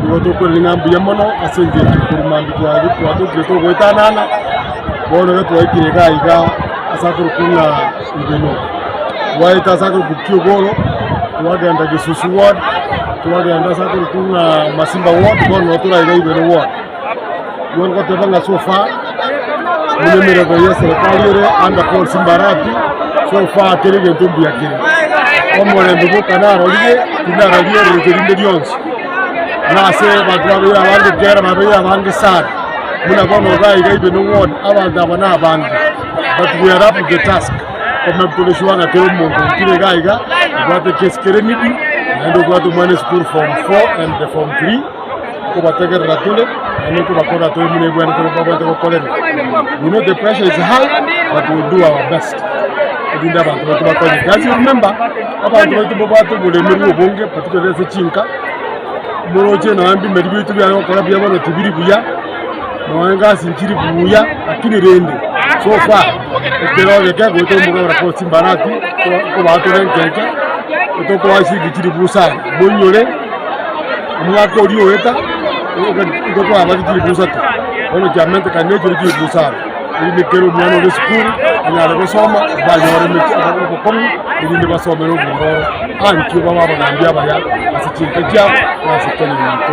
Nigo tokoirania ng'a mbuya mono ase engencho korwa mambia twari twatokire togoetanana, bono iga twaikire iga iga ase akorokwa ng'a Ibeno. Twaeta ase akorokwa Kiogoro, twagenda Gesusu ward, twagenda ase akorokwa ng'a Masimba ward, bono nabo tore aiga Ibeno ward. Igo ngoteba ng'a so far, buna emeremo ya eserekari ere under Paul Simba Arati, so far kera egento mbuya kere. Omorembe boka narorire, tinarorire oroche rinde rionsi, buna ase abanto babeire abange ekiagera babeire abange sana, buna bono iga iga Ibeno ward, abanto aba na abange, but we are up to the task komake sure ng'a kera omonto oikire iga iga, obwate ekesi kere needy, naende obwate omwana esukuru form four and form three. Nkobategerera tore, naende nkobakorera tore buna ebwenerete babwenerete gokorerwa. We know the pressure is high, but we will do our best erinde abanto baito bakonyeke. As you remember, abanto baito mbabwate oboremerwa obonge particularly ase chinka, moroche nonya mbimeri biaito biare gokora buya bono tibiri buya, nonya egasi nchiri buya, lakini rende so far ekero egeke goeta omogabera Paul Simbarati nkobaa tore nkenke, etokoa chiringi chilifu isano, moinyore. Omwaka oria oeta igo twabate chilifu isato, bono chiamentekana ne chire chilifu isano, erinde kera omwana ore esukuru anyare gosoma, banyore emechie obokong'u erinde basomere obororo ankio babe abagambi abaya ase chinka chiabo na ase Kenya yaito.